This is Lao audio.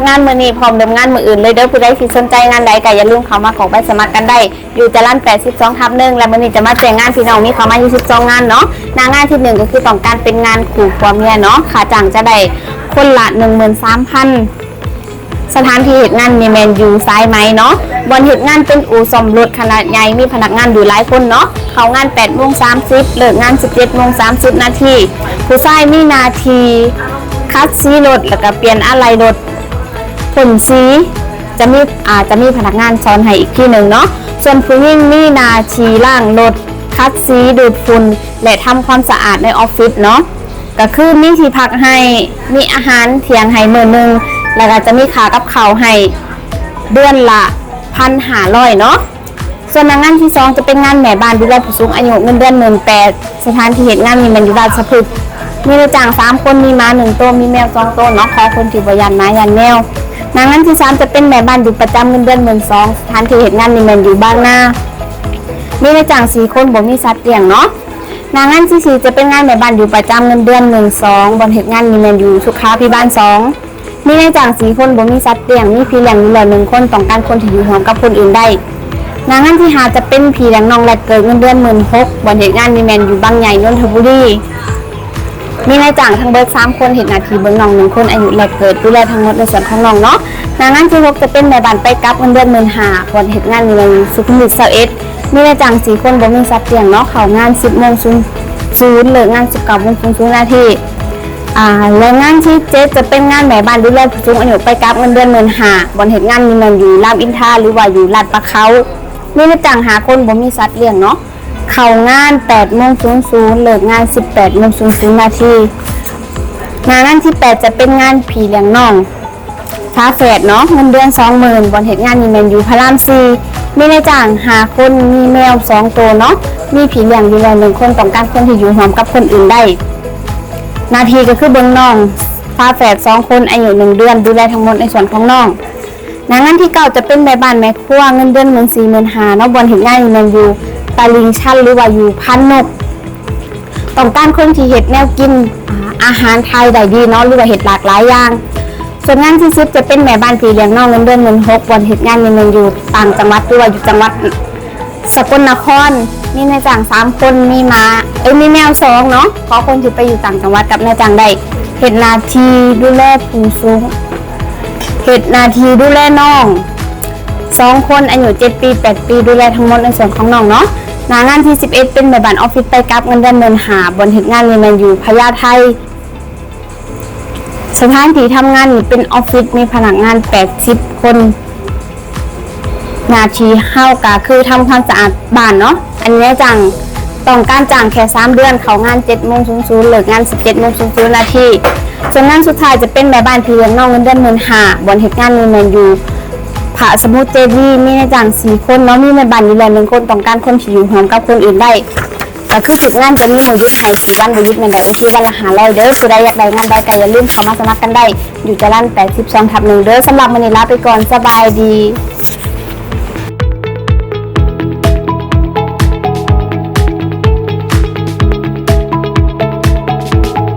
ງານມື້ນີ້ພ້ອມເລີ່ມງານມື້ອື່ນເລີຍເດີ. ຜູ້ໃດທີ່ສົນໃຈງານໃດກໍຢ່າລືມເຂົ້າມາກອກໃບສະໝັກກັນໄດ້ ຢູ່ຈະລັນ ແປດສິບສອງ ທັບ ໜຶ່ງ ແລະ ມື້ນີ້ຈະມາແຈ້ງງານພີ່ນ້ອງ ມີເຂົ້າມາຢູ່ ສິບສອງ ງານເນາະ. ໜ້າງານທີໜຶ່ງ ກໍຄືຕ້ອງການເປັນງານຄູ່ຜົວເມຍເນາະ. ຄ່າຈ້າງຈະໄດ້ຄົນລະ ໜຶ່ງໝື່ນສາມພັນ. ສະຖານທີ່ເຮັດງານນີ້ແມ່ນຢູ່ສາຍໄໝເນາະ. ບ່ອນເຮັດງານເປັນອູ່ສ້ອມລົດຂະໜາດໃຫຍ່ ມີພະນັກງານຢູ່ຫຼາຍຄົນເນາະ. ເຂົ້າງານ ແປດໂມງສາມສິບ ເລີກງານ ສິບເຈັດໂມງສາມສິບນາທີ. ຜູ້ຊາຍມີໜ້າທີ່ຂັດສີລົດ ແລ້ວກໍປ່ຽນອາໄຫຼ່ລົດ, ພົ່ນສີ ຈະມີ ອາ ຈະມີພະນັກງານສອນໃຫ້ອີກທີໜຶ່ງເນາະ. ສ່ວນຜູ້ຍິງມີໜ້າທີ່ລ້າງລົດ, ຂັດສີ, ດູດຝຸ່ນ ແລະ ທຳຄວາມສະອາດໃນອອບຟິດເນາະ. ກໍຄືມີທີ່ພັກໃຫ້, ມີອາຫານທ່ຽງໃຫ້ມື້ໜຶ່ງ ແລ້ວກໍຈະມີຄ່າກັບເຂົ້າໃຫ້ເດືອນລະ ພັນຫ້າຮ້ອຍເນາະ. ສ່ວນໜ້າງານທີສອງ ຈະເປັນງານແມ່ບ້ານດູແລຜູ້ສູງອາຍຸ ເງິນເດືອນ ໝື່ນແປດ. ສະຖານທີ່ເຮັດງານນີ້ແມ່ນຢູ່ລາດສະພຶກ. ມີນາຍຈ້າງສາມຄົນ, ມີໝາໜຶ່ງໂຕ, ມີແມວສອງໂຕເນາະ, ຂໍຄົນທີ່ບໍ່ຢ້ານໝາຢ້ານແມວ. ໜ້າງານທີສາມ ຈະເປັນແມ່ບ້ານຢູ່ປະຈຳ ເງິນເດືອນ ໝື່ນສອງ. ສະຖານທີ່ເຮັດງານນີ້ແມ່ນຢູ່ບາງນາ. ມີນາຍຈ້າງສີ່ຄົນ, ບໍ່ມີສັດລ້ຽງເນາະ. ໜ້າງານທີສີ່ ຈະເປັນງານແມ່ບ້ານຢູ່ປະຈຳ ເງິນເດືອນ ໝື່ນສອງ. ບ່ອນເຮັດງານນີ້ແມ່ນຢູ່ສຸຂາພິບານສອງ. ມີນາຍຈ້າງສີ່ຄົນ, ບໍ່ມີສັດລ້ຽງ, ມີພີ່ລ້ຽງຢູ່ແລ້ວໜຶ່ງຄົນ, ຕ້ອງການຄົນທີ່ຢູ່ຮ່ວມກັບຄົນອື່ນໄດ້. ໜ້າງານທີຫ້າ ຈະເປັນພີ່ລ້ຽງນ້ອງແລກເກີດ, ເງິນເດືອນ ໝື່ນຫົກ. ບ່ອນເຮັດງານນີ້ແມ່ນຢູ່ບາງໃຫຍ່, ນົນທະບູລີ. ມີນາຍຈ້າງທັງເບິດສາມຄົນ, ເຮັດໜ້າທີ່ເບິ່ງນ້ອງໜຶ່ງຄົນ, ອາຍຸແລກເກີດ, ດູແລທັງໝົດໃນສ່ວນຂອງນ້ອງເນາະ. ໜ້າງານທີຫົກ ຈະເປັນແມ່ບ້ານໄປກັບ, ເງິນເດືອນ ໝື່ນຫ້າ. ບ່ອນເຮັດງານນີ້ແມ່ນສຸຂຸມວິດ ຊາວເອັດ. ມີນາຍຈ້າງສີ່ຄົນ, ບໍ່ມີສັດລ້ຽງເນາະ, ເຂົ້າງານ ສິບໂມງສູນສູນ, ເລີກງານ ສິບເກົ້າໂມງສູນສູນນາທີ. ອາ ແລະ ງານທີເຈັດ ຈະເປັນງານແມ່ບ້ານດູແລຜູ້ສູງອາຍຸໄປກັບ, ເງິນເດືອນ ໝື່ນຫ້າ. ບ່ອນເຮັດງານນີ້ແມ່ນຢູ່ລາມອິນທາ ຫຼືວ່າຢູ່ລາດປະເຂົາ. ມີນາຍຈ້າງຫ້າຄົນ, ບໍ່ມີສັດລ້ຽງເນາະ, ເຂົ້າງານ ແປດໂມງສູນສູນ, ເລີກງານ ສິບແປດໂມງສູນສູນນາທີ. ໜ້າງານທີແປດ ຈະເປັນງານພີ່ລ້ຽງນ້ອງ ຝາແຝດເນາະ, ເງິນເດືອນ ສອງໝື່ນ. ບ່ອນເຮັດງານນີ້ແມ່ນຢູ່ພະລາມສີ່. ມີນາຍຈ້າງຫ້າຄົນ, ມີແມວສອງໂຕເນາະ, ມີພີ່ລ້ຽງຢູ່ແລ້ວໜຶ່ງຄົນ, ຕ້ອງການຄົນທີ່ຢູ່ຮ່ວມກັບຄົນອື່ນໄດ້. ໜ້າທີ່ກໍຄືເບິ່ງນ້ອງຝາແຝດສອງຄົນ, ອາຍຸໜຶ່ງເດືອນ, ດູແລທັງໝົດໃນສ່ວນຂອງນ້ອງ. ໜ້າງານທີເກົ້າ ຈະເປັນແມ່ບ້ານແມ່ຄົວ, ເງິນເດືອນ ໝື່ນສີ່ ໝື່ນຫ້າເນາະ. ບ່ອນເຮັດງານນີ້ແມ່ນຢູ່ຕະລິ່ງຊັນ ຫຼືວ່າຢູ່ພັນນົກ. ຕ້ອງການຄົນທີ່ເຮັດແນວກິນ ອາ ອາຫານໄທໄດ້ດີເນາະ ຫຼືວ່າເຮັດຫຼາກຫຼາຍຢ່າງ. ສ່ວນງານທີສິບ ຈະເປັນແມ່ບ້ານພີ່ລ້ຽງນ້ອງ, ເງິນເດືອນ ໝື່ນຫົກ. ບ່ອນເຮັດງານນີ້ແມ່ນຢູ່ຕ່າງຈັງຫວັດ ຫຼືວ່າຢູ່ຈັງຫວັດສະກົນນະຄອນ. ມີນາຍຈ້າງສາມຄົນ, ມີໝາ ເອີຍ ມີແມວສອງເນາະ, ຂໍຄົນທີ່ໄປຢູ່ຕ່າງຈັງຫວັດກັບນາຍຈ້າງໄດ້. ເຮັດໜ້າທີ່ດູແລຜູ້ສູງ ເຮັດໜ້າທີ່ດູແລນ້ອງສອງຄົນ, ອາຍຸເຈັດປີ ແປດປີ, ດູແລທັງໝົດໃນສ່ວນຂອງນ້ອງເນາະ. ໜ້າງານທີສິບເອັດ ເປັນແມ່ບ້ານອອບຟິດໄປກັບ, ເງິນເດືອນ ໝື່ນຫ້າ. ບ່ອນເຮັດງານນີ້ແມ່ນຢູ່ພະຍາໄທ. ສະຖານທີ່ທຳງານນີ້ເປັນອອບຟິດ, ມີພະນັກງານ ແປດສິບຄົນ. ໜ້າທີ່ເຮົາກໍຄືທຳຄວາມສະອາດບ້ານເນາະ. ອັນນີ້ນາຍຈ້າງ ຕ້ອງການຈ້າງແຄ່ສາມເດືອນ, ເຂົ້າງານ ເຈັດໂມງສູນສູນ, ເລີກງານ ສິບເຈັດໂມງສູນສູນນາທີ. ສ່ວນງານສຸດທ້າຍຈະເປັນແມ່ບ້ານພີ່ລ້ຽງນ້ອງ, ເງິນເດືອນ ໝື່ນຫ້າ. ບ່ອນເຮັດງານນີ້ແມ່ນຢູ່ພະສະມຸດເຈດີ, ມີນາຍຈ້າງສີ່ຄົນເນາະ, ມີແມ່ບ້ານຢູ່ແລ້ວໜຶ່ງຄົນ, ຕ້ອງການຄົນທີ່ຢູ່ຮ່ວມກັບຄົນອື່ນໄດ້. ກໍຄືທຸກງານຈະມີມື້ຢຸດໃຫ້ສີ່ວັນບໍ່ຢຸດແມ່ນໄດ້, ໂອເຄ ວັນລະຫ້າຮ້ອຍເດີ. ຜູ້ໃດຢາກໄດ້ງານໃດກໍຢ່າລືມເຂົ້າມາສະໝັກກັນໄດ້ ຢູ່ຈະລັນ ແປດສິບສອງ ທັບ ໜຶ່ງເດີ. ສຳລັບມື້ນີ້ລາໄປກ່ອນ, ສະບາຍດີ.